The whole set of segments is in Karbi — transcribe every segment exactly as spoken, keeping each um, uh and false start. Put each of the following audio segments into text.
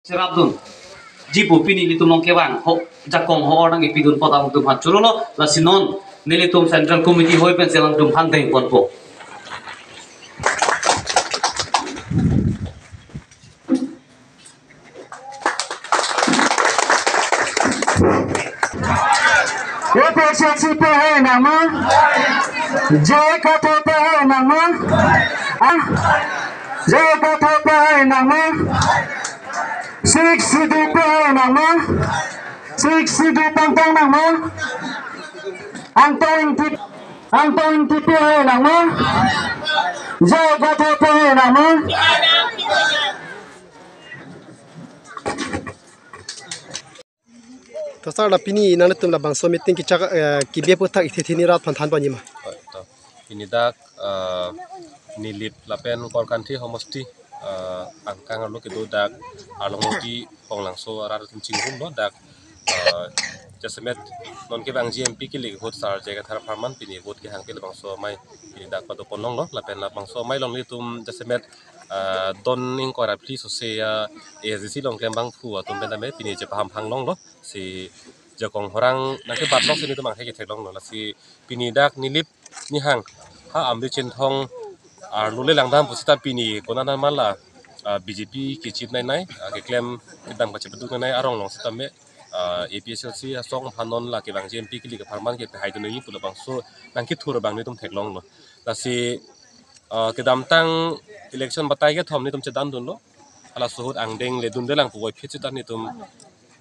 Cherapdun. Jipu pini ilitum along kevang ho, jakong ho-or nangkepidun apot alangtum aphan chorolo, lasi non nelitum Central Committee hoi pen si alangtum aphan dengponpo. A P H L C pehai nangma? J K T pehai nangma? Ah? J K T pehai nangma? Six Schedule pehai nangma? Six Schedule pangtang nangma? Angtong Ingti, Angtong Ingti pehai nangma? J K T pehai nangma? To sir, la pini nangtum labangso meeting kechak, eh, kebi aphuthak ithe theni rat aphan than panyima. Oi, to. Pini dak, eh, Nilip lapen Korkanthi homosti, eh, angkang arlo kedo dak Arlong Voti Khonglangso arat atum chingrumlo dak, eh, jasemet non kevangji M P kilik ahut sir J K Thar apharman pini vote kehangpi labangso amei pini dak padoponlonglo lapen labangso amei along ilitum jasemet, eh, don ingkoi ra phli sose, eh, A S D C along klembangphu atum pen tame pini chepaham phanglonglo. Si jakong horang nangkebatlok si nelitum angthek ketheklonglo. Lasi pini dak Nilip nihang ha Amri Chinthong arlo le langdam pusita pini konat ma la, ah, B J P kechip nai nai, ah, keklem kedam kachepeduk nai nai arong along sitame, ah, A P H L C asong aphan non la kevangji M P kilik apharman kepehaidun nangji pu labangso nangkethur abang nelitum theklonglo. Lasi, ah, kedamtang election batai kethom nelitum chedandunlo. Halaso ahut angdeng ledunde lang puvoiphit sita nelitum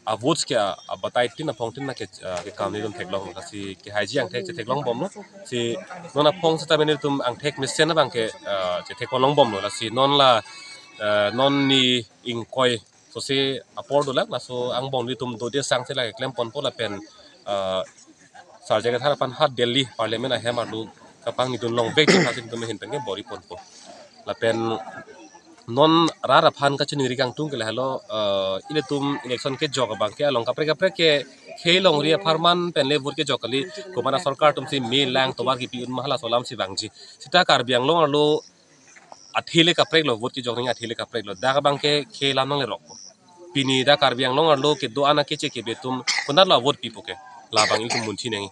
a votes ke a, a batai tin aphong tin na ke, ah, kekam nelitum theklong. Lasi kehaiji angthek chetheklongbomlo. Si non aphong sitame nelitum angthek mesen abang ke, ah, chetheklongbomlo. Lasi non la, ah, non ni ingkoi sose apor dolang. Laso angbong nelitum dode sangse la keklemponpo lapen, ah, sir J K Thar aphan ha Delhi Parliament ahem arlo kapangni dunlongvek ji phasin tum ahin pen ke bor-iponpo. Lapen non rat aphan kachiningri kangtung ke lahelo, eh, ilitum election kejok abang ke along kaprek kaprek ke khei longri apharman pen le vote kejok kali, komat a sorkar atum si me lang tovar kipi un ma halaso alam si vangji. Sita Karbi Anglong arlo athe le kapreklo, vote kejok nangji athe le kapreklo. Dak abang ke khei alam nanglerokpo. Pini dak Karbi Anglong arlo kedo-an akeche kebe atum konatlo vote pipo ke, labang ilitum munthi nangji.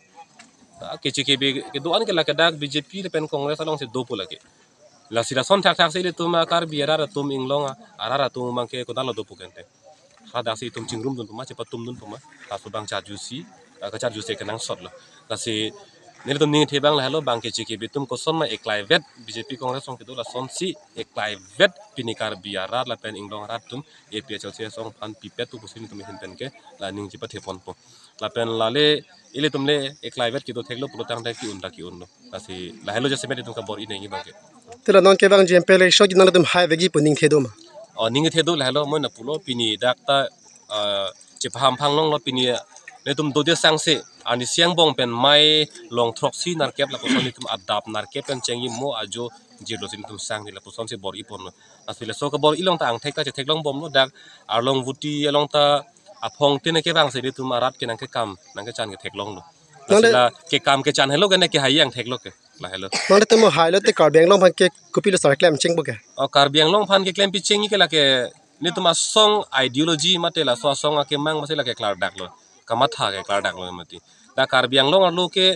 Dak keche kebe kedo-an ke lake dak B J P lapen Congress along si dopo lake. Lasi lason thakthak si ilitum a Karbi arat atum, Inglong a, arat atum abang ke konatlo dopo kente. Hadak si itum chingrumdunpo ma, chepatumdunpo ma, laso abang charjusi, ah, kacharjusi kenangsotlo. Lasi nelitum ningthe abang lahelo, bang keche kebe atum kosonma eklaivet, B J P Congress along kedo lasonsi eklaivet pini Karbi arat lapen Inglong arat atum A P H L C asong aphan pipet tu pusi nelitum ahin pen ke la ningje patheponpo. Lapen lale ilitum le eklaivet kedo theklo pulotangte ke-un ta ke-unlo. Lasi lahelo jasemet itum kabor-i nangji abang ke. Te la non kevangji M P election ji nangtum haivekji pu ningthe do ma? Oh, ningthe do, lahelo moi na pulo pini dak ta, ah, chepaham phanglonglo pini, ah, nelitum dode sangse arnisi angbong pen mei long throksi nerkep lapuson nelitum adap nerkep pen chengji mo ajo jirlo si nelitum sangji lapuson si bor-iponlo. Lasi laso kabor-i along ta angthek ta chetheklongbomlo dak Arlong Voti along ta aphong tin kevangse nelitum arat ke nangkekam nangkechan ketheklonglo. Lasi Nangli- la kekam kechan helo ke ne kehai angtheklo ke. Lahelo. Nangtum hailo te Karbi Anglong aphan ke kopilo sar klemchengpo ke? Oh, Karbi Anglong aphan keklem pichengji ke lake nelitum asong ideology mate laso asong akemang masi lake klardaklo. Kamatha ke klardaklo mati. Dak Karbi Anglong arlo ke,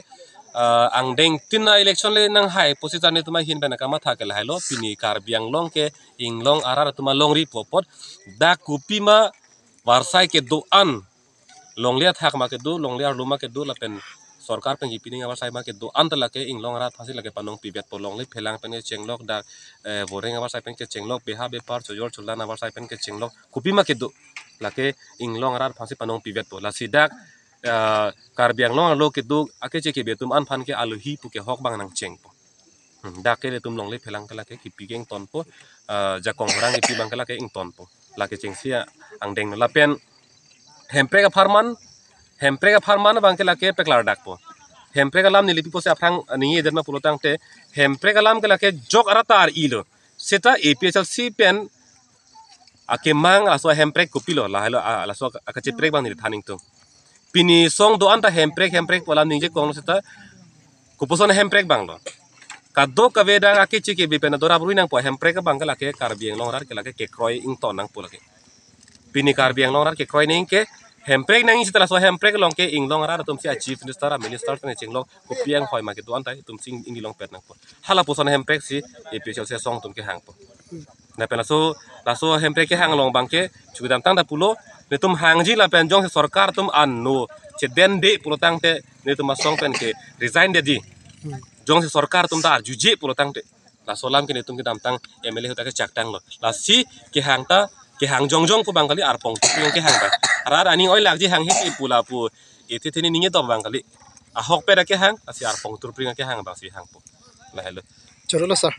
ah, angdeng tin a election le nanghai pusita nelitum ahin pen kamatha ke lahelo pini Karbi Anglong ke Inglong arat atum alongripo apot dak kopima varsai kedo-an longle athak ma kedo, longle arlo ma kedo, lapen sorkar pen kipi nangji avarsai ma kedo-an ta lake Inglong arat aphansi lake panong pivetpo, longle phelang pen kechenglok dak, eh, voreng avarsai pen kechenglok, beha bepar chojor cholan avarsai pen kechenglok, kopima kedo lake Inglong arat aphansi panong pivetpo. Lasi dak, eh, Karbi Anglong arlo kedo akeche kebe atum an aphan ke alohi pu kehok abang nangchengpo. Hmm, dak ke ilitum longle phelang ke lake kipi ke ingtonpo, ah, jakong horang kipi abang ke lake ingtonpo. Lake chengsi angdeng lapen hemprek apharman, hemprek apharman abang ke lake peklardakpo. Hemprek alam neli pipo si aphrang ningjedet ma pulotangte, hemprek alam ke lake jok arat ta ar-ilo. Seta A P H L C pen akemang laso hemprek kopilo, lahelo, ah, laso akacheprek abang neli than ingtung. Pini song do-an ta hemprek, hemprek pu alam ningje konglo seta kopuson hemprek abanglo. Kadokave dak akeche kebe pen adorap rui nangpo, hemprek abang ke lake Karbi Anglong arat ke lake kekroi ington nangpo lake. Pini Karbi Anglong arat kekroi nangji ke hemprek nangji seta laso hemprek along ke inglong arat atum si a chief minister, a minister tang chenglok kopi anghoi ma kedo-an ta itum si ingni longpet nangpo. Halapuson hemprek si A P H L C asong atum kehangpo. Lapen laso, laso hemprek kehang along abang ke chukidamtang ta pulo, netum hangji lapen jongsi sorkar atum ano chedende pulo tangte netum asong pen ke resign detji. Jongsi sorkar atum ta arjuje pulo tangte, laso alam ke netum kedamtang M L A ahut ta kechaktanglo. Lasi kehang ta, kehang jongjong pu abang kali, arpong turpring kehang abang. Arat aning oilakji hanghe pu lapu. Ithe theni ningje dok abang kali. Ahokpet ta kehang, lasi arpong turpring kehang abang si hangpo. Lahelo. Chorolo sir.